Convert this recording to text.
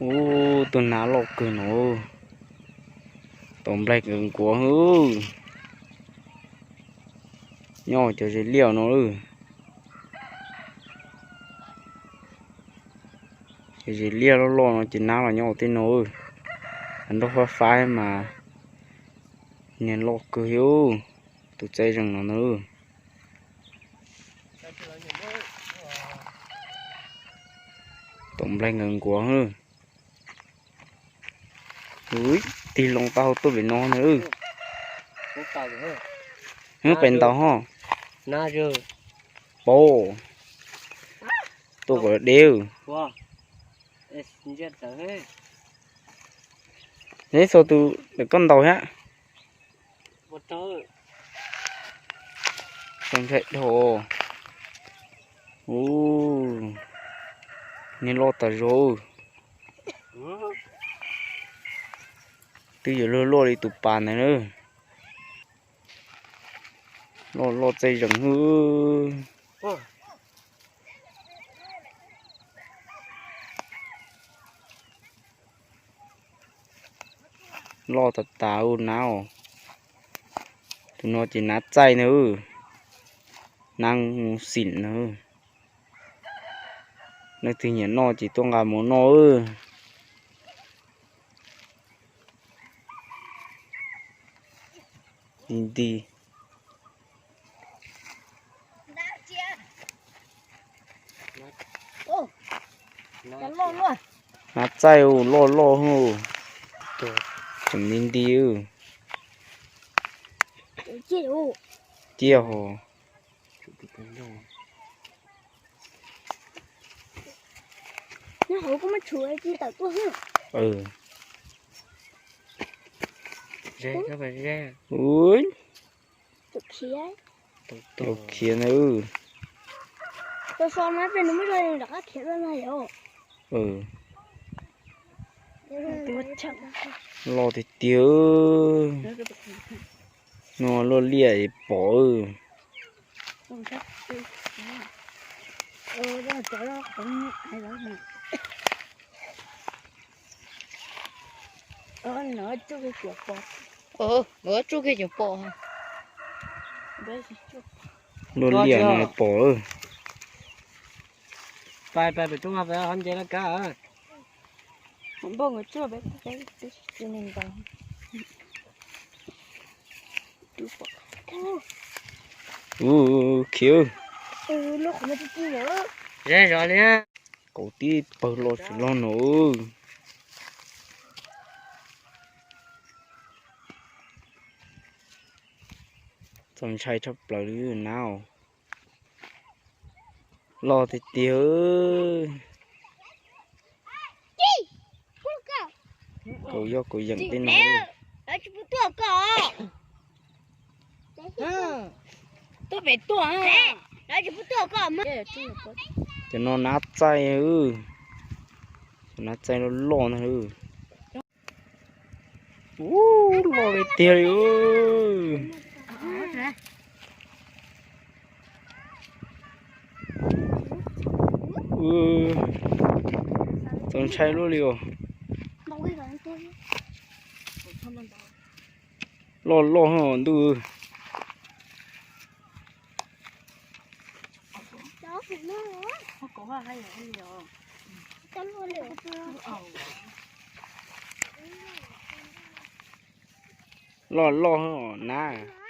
Ub, tus nab loj kawg no, tom nplaig nkaus nkuav hwb. Nyob cov zes liaj no lawm. Cov zes liaj loj loj no ces nab los nyob tej no. Nroj fab fab mas niag loj kawg li. Tus txaij zeeg no na. Tom nplaig nkaus nkuav. Ub, tig loo taub hau tuaj pem no na. Pem ntaus ho. Pab, tuaj kom deb. Neb txhua tus koj ntaus thiab. Txaus ntshai dhau. Ub, niag loj tas zog. Twb yuav luag luaj li tus pas ntawd na. Loj loj txaij zeeg hwb. Loj tas tas ua nab os. Tus no ces nab txaij na. Nab mus xim na. Leej twg nyiam noj ces tuaj nqa mus noj. Nti nti. Nab txaij loj loj. Tseem nti nti. Ciaj hos. Ua khiav na. Loj tiag tiag. No luaj liaj pom. Tsuj kiag cov pom. Luaj liaj no pom. Ub, khiav. Ze zog li. Kaum tib pawg loj tsis loj no. Txaus ntshai tshaj plaws li nab. Loj tiag tiag. Kaum yog kaum yeem tej no. Cov no nab txaij. Cov nab txaij loj loj ntag. Ub, loj li tiag li. Txaus ntshai luaj li os. Loj loj ntuj. Loj loj nab.